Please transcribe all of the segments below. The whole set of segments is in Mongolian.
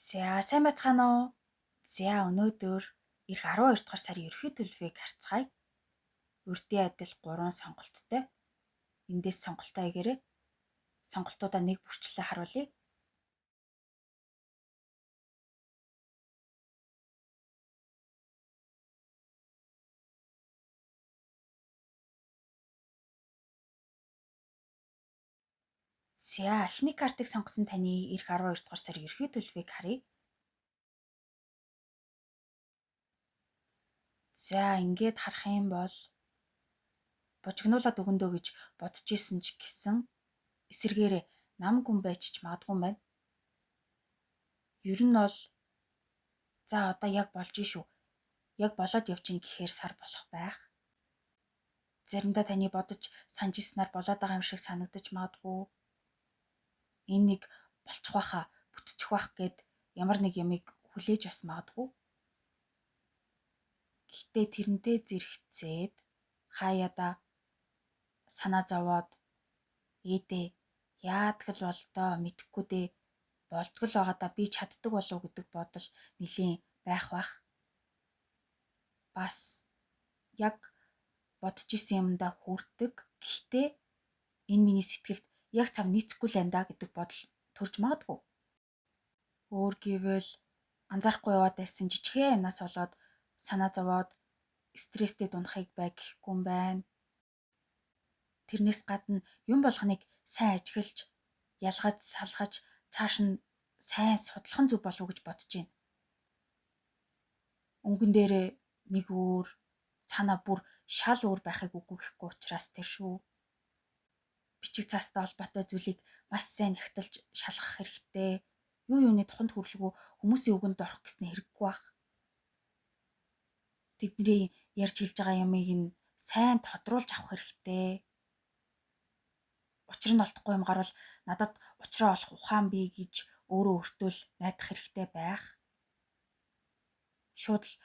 За сайн байцгаана уу? За өнөөдөр ирэх 12 дугаар сарын ерөнхий төлөвийг харцгаая. Урдын адил 3 сонголттой. Эндээс сонголтоо хийгээрэй. Сонголтуудаа нэг бүрчлээ харуулъя. За эхний картыг сонгосон таны ирэх 12 дугаар сарын ерөнхий төлөвийг харъя. За ингээд харах юм бол бужигнуулаад өгөндөө гэж бодож исэн ч гэсэн эсэргээрээ нам гүн байж ч магадгүй юм байна. Ер нь бол за одоо яг болж шүү. Яг болоод явчихна гэхээр сар болох байх. Заримдаа таны бодож санаж ирснээр болоод байгаа юм шиг санагдаж магадгүй. Энэ нэг болчих байхаа, бүтчих байх гэд ямар нэг ямыг хүлээж бас магадгүй. Гэхдээ тэрнтэй зэрэгцээд хаяада санаа зовоод ээдээ яадаг л болдоо мэдэхгүй дээ болдгол байгаадаа би чаддаг болов гэдэг бодол нэлийн байх бах. Бас яг бодож исэн юмдаа хүрдэг. Гэхдээ энэ миний сэтгэлд яг цав нийцэхгүй л байна да гэдэг бодол төрж магадгүй. Өөр гэвэл анзаарахгүй яваад байсан жижигхэн юмнаас болоод санаа зовоод стресстэй дунахыг бай гэхгүй юм байна. Тэрнээс гадна юм болгоныг сайн ажиглаж, ялгаж, салгаж цааш нь сайн судлах нь зөв болов уу гэж бодож байна. Өнгөн дээрээ нэг өөр, цаанаа бүр шал өөр байхыг үгүй гэхгүй учраас тэр шүү. Бичиг цаастай холбоотой зүйлийг маш сайн нягталж шалгах хэрэгтэй. Юу юуны туханд хүрлэгүү хүмүүсийн үгэнд орох гэсний хэрэггүй бах. Тэдний ярьж хэлж байгаа юмыг нь сайн тодруулж авах хэрэгтэй. Учир нь олдохгүй юм гарвал надад учраа олох ухаан бий гэж өөрөө өөртөө л найдах хэрэгтэй байх. Шууд л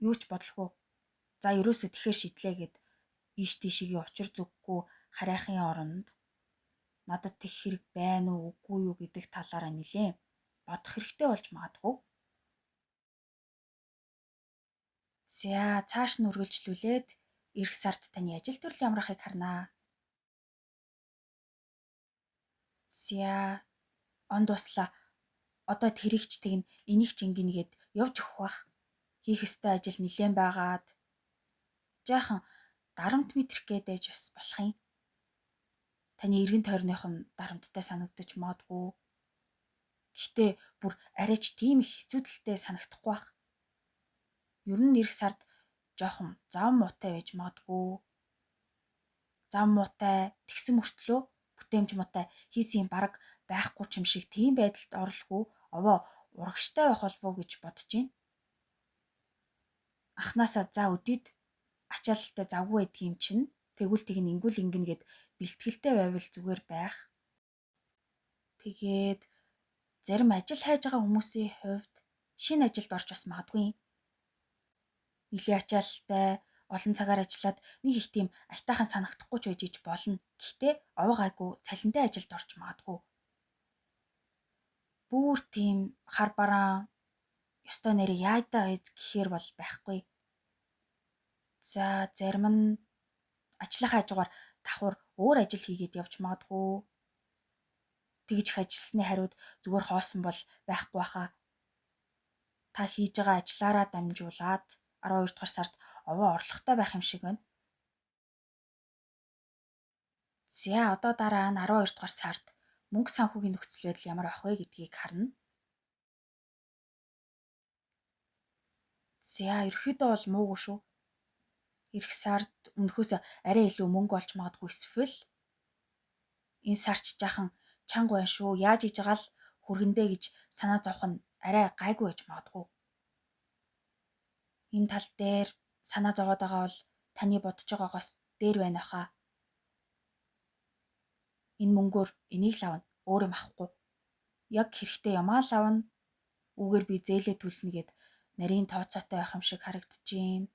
юу ч бодлогүй. За ерөөсөө тэгэхэр шийдлээ гэд ийш тийшээгээ учир зүггүй харайхын оронд надад тех хэрэг байна уу үгүй юу гэдэг талаараа нэлээн бодох хэрэгтэй болж магадгүй. За цааш нь үргэлжлүүлээд ирэх сард таны ажил төрөл ямар ахыг харнаа. За он дуслаа. Одоо тэрийг ч тэгнэ, энийг ч ингэнэ гэд явж өгөх бах. Хийх ёстой ажил нэлээн байгаад жаахан дарамт мэдрэх гээд байж бас болох юм. Таны эргэн тойрных нь дарамттай санагдаж магадгүй. Гэхдээ бүр арайч тийм их хэцүүдэлтэй санагдахгүй бах. Ер нь ирэх сард жоохон зав муутай байж магадгүй. Зав муутай тэгсэн мөртлөө бүтээмж муутай хийсэн юм бараг байхгүй ч юм шиг тийм байдалд орлогүй овоо урагштай байх болов уу гэж бодож байна. Анхнаасаа за өдийд ачаалалтай завгүй байдаг юм чинь тэгвэл тэг нь ингүүл ингэнэ гэд бэлтгэлтэй байвал зүгээр байх. Тэгээд зарим ажил хайж байгаа хүмүүсийн хувьд шинэ ажилд орж бас магадгүй юм. Нэлийн ачаалалтай олон цагаар ажиллаад нэг их тийм аятайхан санагдахгүй ч байж иж болно. Гэхдээ овоо гайгүй цалинтай ажилд орж магадгүй. Бүр тийм хар бараан ёстой нэрээ яайдаа байз гэхээр бол байхгүй. За зарим нь ажлынхаа хажуугаар давхар өөр ажил хийгээд явж магадгүй. Тэгж их ажилласны хариуд зүгээр хоосон бол байхгүй баха. Та хийж байгаа ажлаараа дамжуулаад 12 дугаар сард овоо орлоготой байх юм шиг байна. За одоо дараа нь 12 дугаар сард мөнгө санхүүгийн нөхцөл байдал ямар байх вэ гэдгийг харна. За ерөөхдөө бол муугүй шүү. Ирэх сард өмнөхөөс арай илүү мөнгө олж магадгүй эсвэл энэ сарч жаахан чанга байна шүү. Яаж хийж байгаа л хүргэндэ гэж санаа зовх нь арай гайгүй байж магадгүй. Энэ тал дээр санаа зовоод байгаа бол таны бодож байгаагаас дээр байна хаа. Энэ мөнгөөр энийг л авна, өөр юм авахгүй. Яг хэрэгтэй юмаа л авна. Үүгээр би зээлээ төлнө гэд нарийн тооцоотой байх юм шиг харагдаж байна.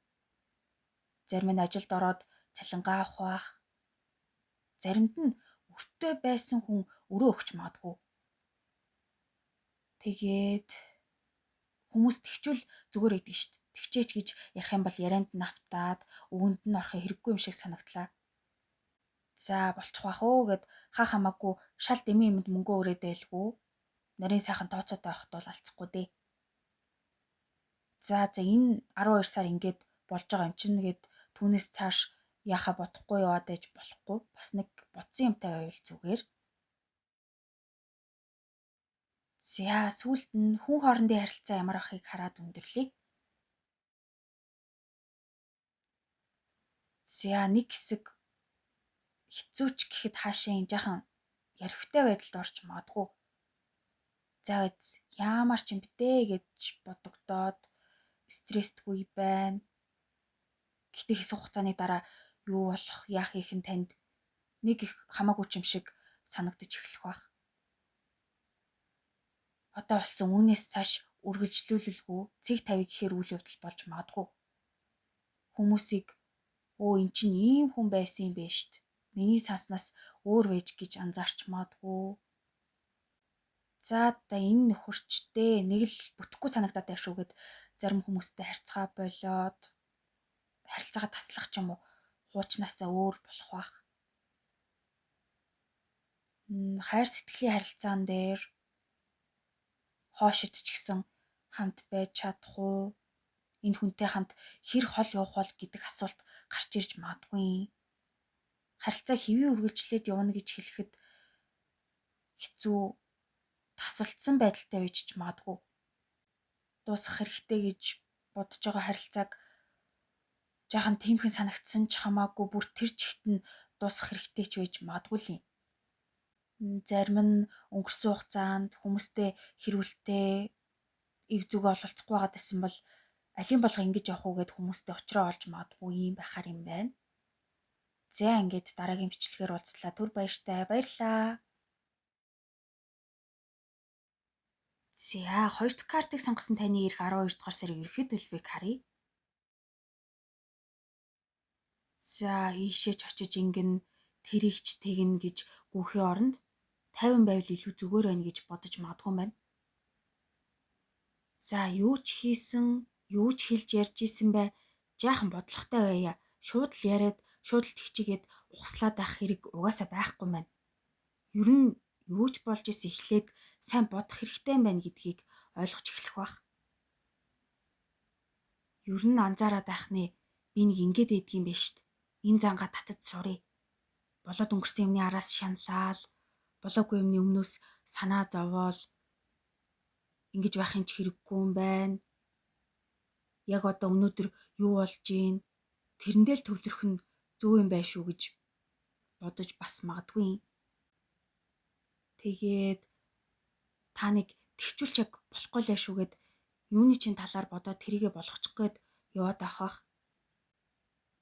Зарим нь ажилд ороод цалингаа авах байх. Заримд нь өртөө байсан хүн өрөө өгч магадгүй. Тэгээд Хүмүүс тэгчүүл зүгээр өгдөг шүү дээ. Тэгчээч гэж ярих юм бол ярианд нь автаад өгөнд нь орохын хэрэггүй юм шиг санагдлаа. За болчих бах уу гэд хаа хамаагүй шал дэмий юмд мөнгө өрөөд байлгүй. Нарийн сайхан тооцоотой байхад бол алцахгүй дээ. За энэ 12 сар ингээд болж байгаа юм чинь гэд түүнээс цааш яхаа бодохгүй яваад байж болохгүй. Бас нэг бодсон юмтай байвал зүгээр. За сүүлд нь хүн хоорондын харилцаа ямар ахыг хараад өндөрлөе. За нэг хэсэг хэцүүч гэхэд хаашаа жаахан яривхтай байдалд орж магадгүй. За ямар ч юм бтэ гэж бодогдоод стресстгүй байна. Гэхдээ хэсэг хугацааны дараа юу болох, яах хийх нь танд нэг их хамаагүй ч юм шиг санагдаж эхлэх байх. Одоо болсон үүнээс цааш үргэлжлүүлэлгүй цэг тавь гэхээр үйл явдал болж магадгүй. Хүмүүсийг өө эн чинь ийм хүн байсан юм байна штт. Миний санснаас өөр байж гэж анзаарч магадгүй. За одоо энэ нөхөрчтэй нэг л бүтэхгүй санагдаад байх шүү гэд зарим хүмүүстэй харьцаа болоод харилцаагаа таслах ч юм уу хуучнаасаа өөр болох байх. Хайр сэтгэлийн харилцаан дээр хоошид ч гэсэн хамт байж чадах уу? Энэ хүнтэй хамт хэр хол явах бол гэдэг асуулт гарч ирж магадгүй. Харилцаа хэвийн үргэлжлээд явна гэж хэлэхэд хэцүү тасалдсан байдалтай байж ч магадгүй. Дуусгах хэрэгтэй гэж бодож байгаа харилцааг жаахан тэмхэн санагдсан ч хамаагүй бүр тэр чигт нь дуусгах хэрэгтэй ч байж магадгүй л юм. Зарим нь өнгөрсөн хугацаанд хүмүүстэй хэрүүлтэй эв зүгөө ололцохгүй байгаад байсан бол алийн болго ингэж явах уу гэд хүмүүстэй учраа олж магадгүй юм байхаар юм байна. За ингээд дараагийн бичлэгээр уулзлаа. Түр баяртай. Баярлалаа. За хоёр дахь картыг сонгосон таны ирэх 12 дугаар сарын ерөнхий төлөвийг харъя. За ийшээч очиж ингэн тэрийг ч тэгнэ гэж гүхийн оронд 50 байвал илүү зүгээр байна гэж бодож магадгүй юм байна. За юу ч хийсэн, юу ч хэлж ярьж исэн бай. Жаахан бодлоготой байя. Шууд л яриад, шууд л тэгчигээд ухслаад байх хэрэг угаасаа байхгүй маань. Ер нь юу ч болж исэн эхлээд сайн бодох хэрэгтэй юм байна гэдгийг ойлгож эхлэх бах. Ер нь анзаараад байх нэ. Би нэг ингэж идэх юм байна штт. Энэ зангаа татаж сурыг. Болоод өнгөрсөн юмны араас шаналал, болоогүй юмны өмнөөс санаа зовоол ингэж байхын ч хэрэггүй юм байна. Яг одоо өнөөдөр юу болж гин тэрэндээ л төвлөрөх нь зөв юм байна шүү гэж бодож бас магадгүй. Тэгээд та нэг тэгчүүлч яг болохгүй лээ шүүгээд юуны чинь талаар бодоод тэрийгэ болгочих гээд яваад авах.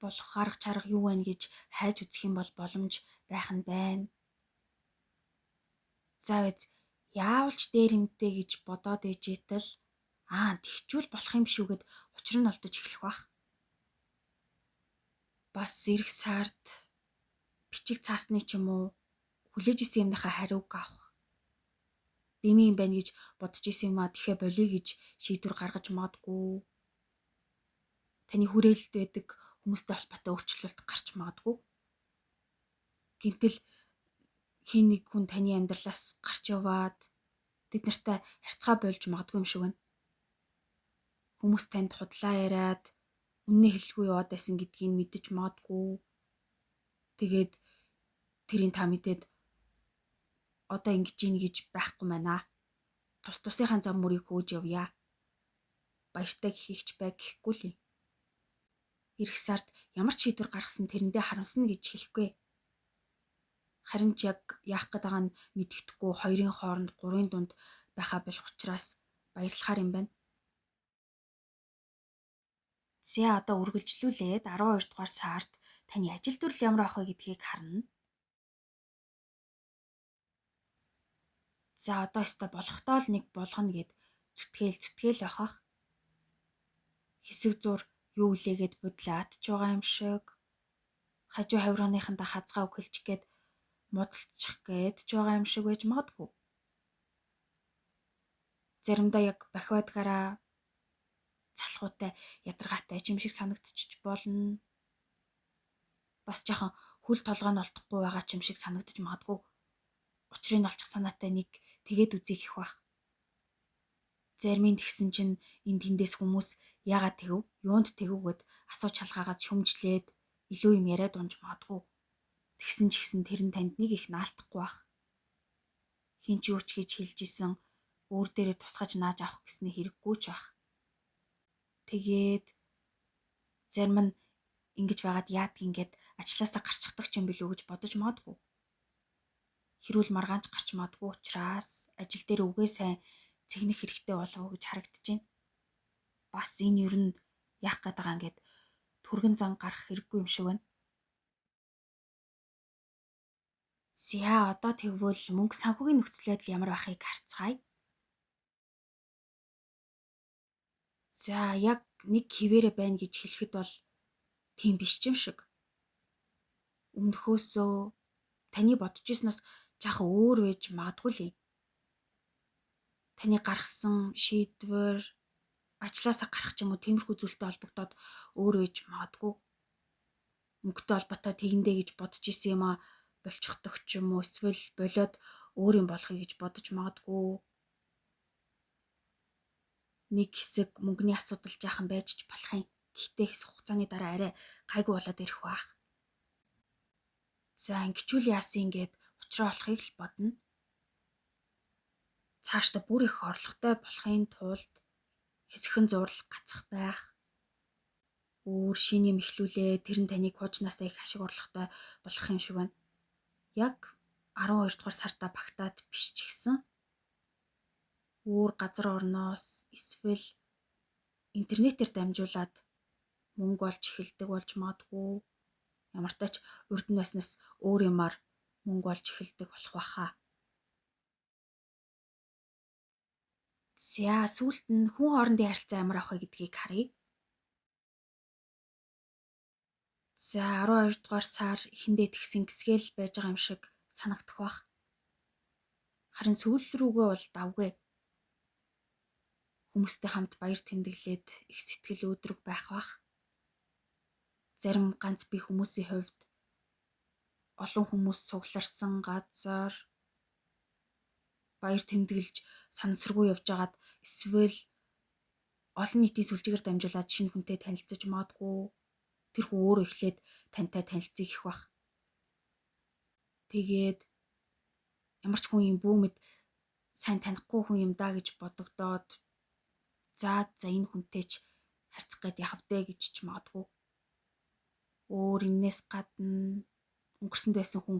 Болох арга чарга юу байна гэж хайж үзэх юм бол боломж байх нь байна. За биз яавалч дээр юмтэй гэж бодоод ээжээтэл тэгчүүл болох юм шүүгээд учир нь олдож эхлэх бах. Бас ирэх сард бичиг цаасны ч юм уу хүлээж исэн юмныхаа хариуг авах. Дэмий юм байна гэж бодож исэн юм а тэгэхэ болиё гэж шийдвэр гаргаж магадгүй. Таны хүрээлэлд байдаг хүмүүстэй холбоотой өөрчлөлт гарч магадгүй. Гинтэл хин нэг хүн таны амьдралаас гарч яваад тэд нартай харьцаа болж магадгүй юм шиг байна. Хүмүүс танд худлаа яриад үннээ хэлэхгүй яваад байсан гэдгийг мэдэж магадгүй. Тэгээд тэрийн та мэдээд одоо ингэж ийн гэж байхгүй байна. Тус тусынхаа зам мөрийг хөөж явъя. Баяртай гэхийгч бай гэхгүй л юм. Ирэх сард ямар ч шийдвэр гаргасан тэрэндээ харамсна гэж хэлэхгүй. Харин ч яг яах гээд байгаа нь мэддэхгүй хоёрын хооронд гурвын дунд байхаа болох учраас баярлахаар юм байна. За одоо үргэлжлүүлээд 12 дугаар сард таны ажил төрөл ямар авах вэ гэдгийг харна. За одоо өстой болохдоо л нэг болгоно гэд зүтгэл явах. Хэсэг зур юу үлээгээд будлаад ч байгаа юм шиг. Хажуу хаврааныхандаа хазгаа өгөлчих гээд муудалцчих гээд ч байгаа юм шиг байж магадгүй. Заримдаа яг бахиадгаараа Залхуутай ядаргаатай ч юм шиг санагдчих болно. Бас жаахан хөл толгой нь олдохгүй байгаа ч юм шиг санагдаж магадгүй. Учрыг олчих санаатай нэг тэгээд үзье гэх байх. Зарим нь тэгсэн чинь энэ тэндээс хүмүүс яагаад тэгв, юунд тэгв гэд асууж шалгаагаад шүмжлээд илүү юм яриад унж магадгүй. Тэгсэн ч гэсэн тэр нь танд нэг их наалтахгүй байх. Хин ч юу ч гэж хэлж исэн өөр дээрээ тусгаж нааж авах гэсний хэрэггүй ч байх. Тэгээд зарим нь ингэж байгаад яадаг ингээд ажлаасаа гарчдаг ч юм билүү гэж бодож магадгүй. Хэрүүл маргаанч гарч магадгүй учраас ажил дээр үгээ сайн цэгнэх хэрэгтэй болов уу гэж харагдаж байна. Бас энэ ер нь яах гээд байгаа ингээд түргэн зан гарах хэрэггүй юм шиг байна. За одоо тэгвэл мөнгө санхүүгийн нөхцөл байдал ямар байхыг харцгаая. За яг нэг хിവэрэ байна гэж хэлэхэд бол тийм биш юм шиг. Өмнөхөөсөө таны бодож ирснээс жаахан өөр байж магадгүй л юм. Таны гаргасан шийдвэр ажлаасаа гарах ч юм уу тиймэрхүү зүйлтэй холбогдоод өөр байж магадгүй. Мөнгөтэй холбоотой тэгэндээ гэж бодож исэн юм а болчихдог ч юм уу эсвэл болиод өөр юм болохыг гэж бодож магадгүй. Нэг хэсэг мөнгөний асуудал жаахан байж ч болох юм. Гэхдээ хэсэг хугацааны дараа арай гайгүй болоод ирэх байх. За ингэчүүл яасан ингээд учраа олохыг л бодно. Цаашдаа бүр их орлоготой болохын тулд хэсэгхэн зурл гацах байх. Өөр шинэ юм эхлүүлээ тэр нь таныг хуучнаасаа их ашиг орлоготой болох юм шиг байна. Яг 12 дугаар сартаа багтаад биш ч гэсэн өөр газар орноос эсвэл интернетээр дамжуулаад мөнгө олж эхэлдэг болж магадгүй. Ямартай ч урд нь байснаас өөр юмар мөнгө олж эхэлдэг болох байхаа. За сүүлд нь хүн хоорондын харилцаа ямар авах вэ гэдгийг харъя. За 12 дугаар сар эхэндээ тэгсэн гисгээл байж байгаа юм шиг санагдах бах. Харин сүүл рүүгээ бол давгүй. Хүмүүстэй хамт баяр тэмдэглээд их сэтгэл өөдрөг байх бах. Зарим ганц бие хүмүүсийн хувьд олон хүмүүс цугларсан газар баяр тэмдэглэж санамсаргүй явж байгаад эсвэл олон нийтийн сүлжээгээр дамжуулаад шинэ хүнтэй танилцаж магадгүй. Тэр хүн өөрөө эхлээд тантай танилцъя гэх бах. Тэгээд ямар ч хүн юм бүүмэд сайн танихгүй хүн юм да гэж бодогдоод за энэ хүнтэй ч харьцах гээд явах вэ гэж ч магадгүй. Өөр энэс гадна өнгөрсөнд байсан хүн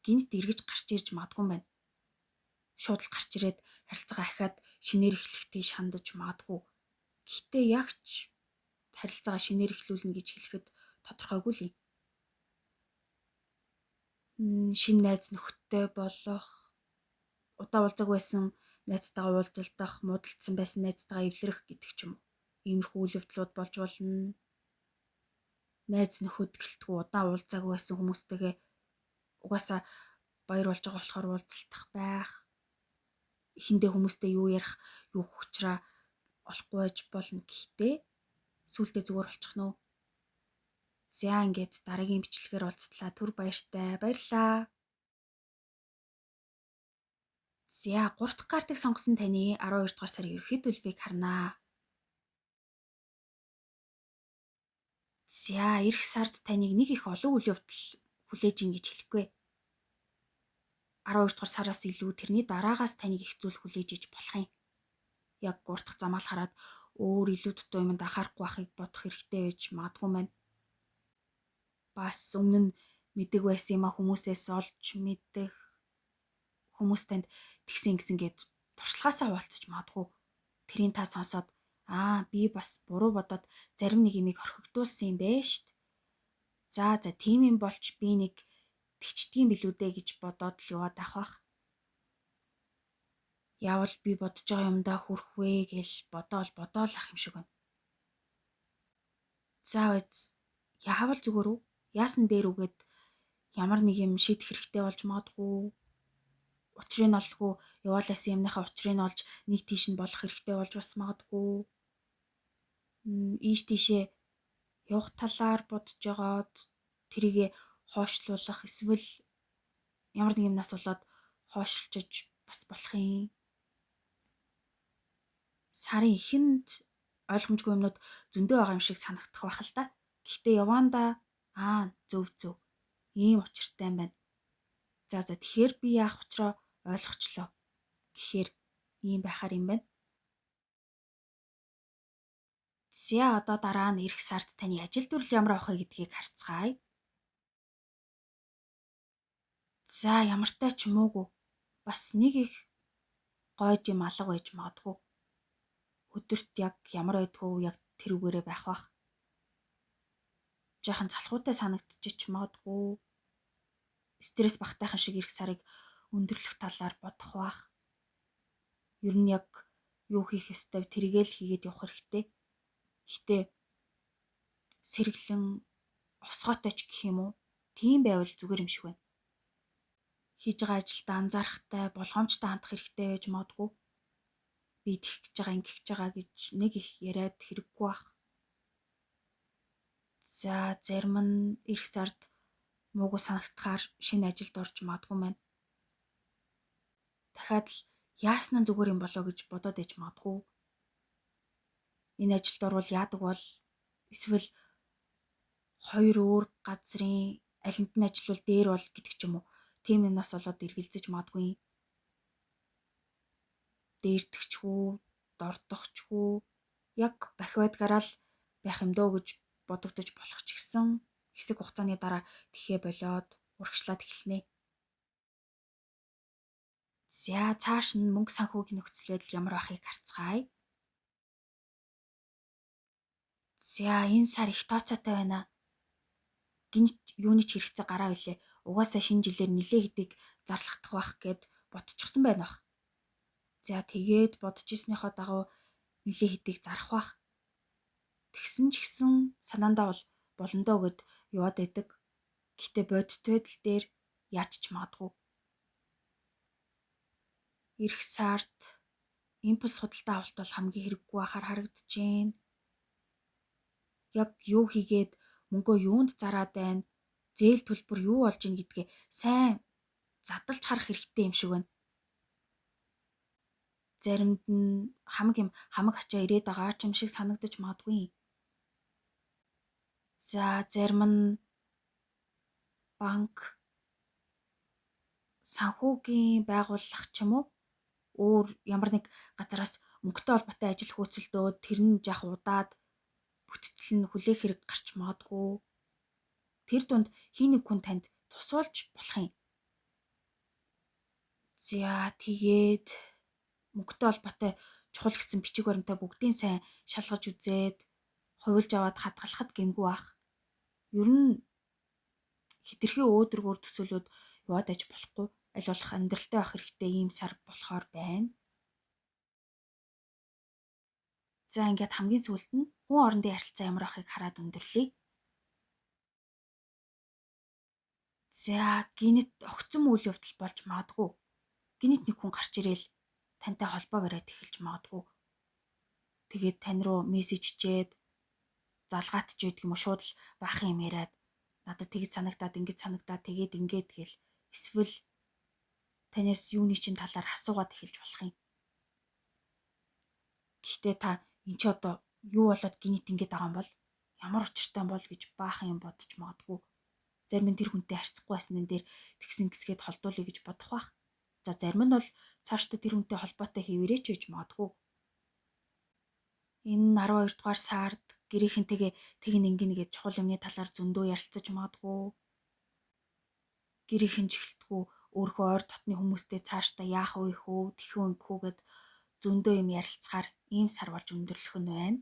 гинт эргэж гарч ирж магадгүй юм байна. Шууд л гарч ирээд харилцаагаа ахиад шинээр эхлэхдээ шандаж магадгүй. Гэхдээ яг ч харилцаагаа шинээр эхлүүлнэ гэж хэлэхэд тодорхойгүй л юм. Шинэ найз нөхдөд болох, удаа уулзаагүй байсан найзтайгаа уулзалдах, муудалцсан байсан найзтайгаа эвлэрэх гэдэг ч юм уу. Иймэрхүү үйл явдлууд болж болно. Найз нөхөд гэлтгүй удаан уулзаагүй байсан хүмүүстэйгээ угаасаа баяр болж байгаа болохоор уулзалтах байх. Эхэндээ хүмүүстэй юу ярих, юу хүчраа олохгүй байж болно. Гэхдээ сүултээ зүгээр болчих нь. За ингээд дараагийн бичлэгээр уулзтлаа. Түр баяртай. Баярлалаа. За 3 дахь картыг сонгосон таны 12 дугаар сарын ерөнхий төлөвийг харнаа. За эх сард таныг нэг их олон үйл явдал хүлээж ин гэж хэлэхгүй. 12 дугаар сараас илүү тэрний дараагаас таныг их зүйл хүлээж иж болох юм. Яг 3 дахь замаал хараад өөр илүү дутуу юмд анхаарахгүй байхыг бодох хэрэгтэй байж магадгүй маань. Бас өмнө нь мэддэг байсан юм а хүмүүсээс олж мэдэх, хүмүүс танд тэгсэн ингэсэн гээд туршлагаасаа хуваалцаж магадгүй. Тэрийн та сонсоод би бас буруу бодоод зарим нэг юмыг орхигдуулсан юм бэ штт. За тийм юм болч би нэг тэгчдгийн билүү дээ гэж бодоод л яваад ах бах. Яавал би бодож байгаа юмдаа хүрэх вэ гэл бодоол ах юм шиг байна. За яавал зүгээр үү? Яасан дээр үгээд ямар нэг юм шийдэх хэрэгтэй болж магадгүй. Учрыг нь олгүй яваалаасан юмныхаа учрыг нь олж нэг тийш нь болох хэрэгтэй болж бас магадгүй. Ийш тийшээ явах талаар бодож байгаад тэрийгэ хойшлуулах эсвэл ямар нэг юмнаас болоод хойшилчиж бас болох юм. Сарын эхэнд ойлгомжгүй юмнууд зөндөө байгаа юм шиг санагдах байх л да. Гэхдээ явандаа зөв зөв ийм учиртай юм байна. За тэгэхээр би яах учраа ойлгочлоо. Гэхээр ийм байхаар юм байна. За одоо дараа нь ирэх сард таны ажил дүрл ямар авах вэ гэдгийг харцгаая. За ямартай ч муугүй бас нэг их гойд юм алга байж магадгүй. Өдөрт яг ямар байдгүй яг тэр үгээрээ байх бах. Жаахан залхуутай санагдчих магадгүй. Стресс багтайхан шиг ирэх сарыг өндөрлөх талаар бодох бах. Ер нь яг юу хийх ёстой тэргээл хийгээд явах хэрэгтэй. Гэхдээ сэргэлэн овсгоотой ч гэх юм уу? Тийм байвал зүгээр юм шиг байна. Хийж байгаа ажилдаа анзаарахтай, болгоомжтой хандах хэрэгтэй байж магадгүй. Би тэгэх гэж байгаа, ингэх гэж байгаа гэж нэг их яриад хэрэггүй бах. За зарим нь ирэх сард муугүй санагдахаар шинэ ажилд орж магадгүй маань. Дахиад л яаснаа зүгээр юм болоо гэж бодоод иж магадгүй. Энэ ажилд орвол яадаг бол эсвэл хоёр өөр газрын алинд нь ажиллавал дээр бол гэдэг ч юм уу. Тийм юмнаас болоод эргэлзэж магадгүй. Дээрдэгчгүй, дордохчгүй яг бахи байдгаараа л байх юм дөө гэж бодогдож болох ч гэсэн хэсэг хугацааны дараа тэхээ болиод урагшлаад эхэлнэ. За цааш нь мөнгө санхүүгийн нөхцөл байдал ямар байхыг харцгаая. За энэ сар их тооцоотой байна. Гинт юуны ч хэрэгцээ гараа билээ. Угаасаа шинэ жилээр нилээ хэдийг зарлахдах байх гэд бодчихсон байна бах. За тэгээд бодож ирснийхөө дагуу нилээ хэдийг зарах бах. Тэгсэн ч гэсэн санаандаа бол болондоо гэд яваад байдаг. Гэхдээ бодит байдал дээр яаж ч магадгүй. Ирэх сард импульс худалдаа авалт бол хамгийн хэрэггүй байхаар харагдаж байна. Яг юу хийгээд мөнгөө юунд зараад байна, зээл төлбөр юу болж ийн гэдгээ сайн задалж харах хэрэгтэй юм шиг байна. Заримд нь хамаг юм хамаг ачаа ирээд байгаа ч юм шиг санагдаж магадгүй. За зарим нь банк, санхүүгийн байгууллага ч юм уу өөр ямар нэг газараас мөнгөтэй холбоотой ажил хөөцөлдөөд тэр нь жах удаад бүтэтэл нь хүлээх хэрэг гарч магадгүй. Тэр дунд хин нэг хүн танд тусуулж болох юм. За тэгээд мөнгөтэй холбоотой чухал гэсэн бичиг баримтаа бүгдийн сайн шалгаж үзээд хувилж аваад хадгалахад гэмгүй бах. Ер нь хитрхи өөдрөгөөр төсөөлөөд яваад аж болохгүй. Аль болох амьдралтай байх хэрэгтэй ийм сар болохоор байна. За ингээд хамгийн сүүлд нь хүн орондын харилцаа ямар байхыг хараад өндөрлөе. За гинэт огцом үйл явдал болж магадгүй. Гинэт нэг хүн гарч ирээл тантай холбоо бариад эхэлж магадгүй. Тэгээд тань руу мессеж чичээд залгаат ч байдаг юм уу, шууд л баахан юм яриад надад тэгж санагдаад ингэж санагдаад тэгээд ингээд гэл эсвэл танаас юуны чинь талаар асуугаад эхэлж болох юм. Гэхдээ та эн чи одоо юу болоод гинэт ингэж байгаа юм бол ямар учиртай юм бол гэж баахан юм бодож магадгүй. Зарим нь тэр хүнтэй харьцахгүй байсан дээр тэгсэн гисгээд холдуулъя гэж бодох бах. За зарим нь бол цаашдаа тэр хүнтэй холбоотой хэвээрээ ч байж магадгүй. Энэ 12 дугаар сард гэрийнхэнтэйгээ тэгин ингэнэ гэж чухал юмны талаар зөндөө ярилцаж магадгүй. Гэрийнхэн ч эхэлтгүү өөрийнхөө ойр дотны хүмүүстэй цаашдаа яах вэ хөө, тэхүү ингэхүү гэд зөндөө юм ярилцахаар ийм сар болж өндөрлөх нь байна.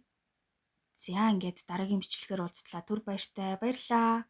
За ингээд дараагийн бичлэгээр уулзлаа. Түр баяртай. Баярлалаа.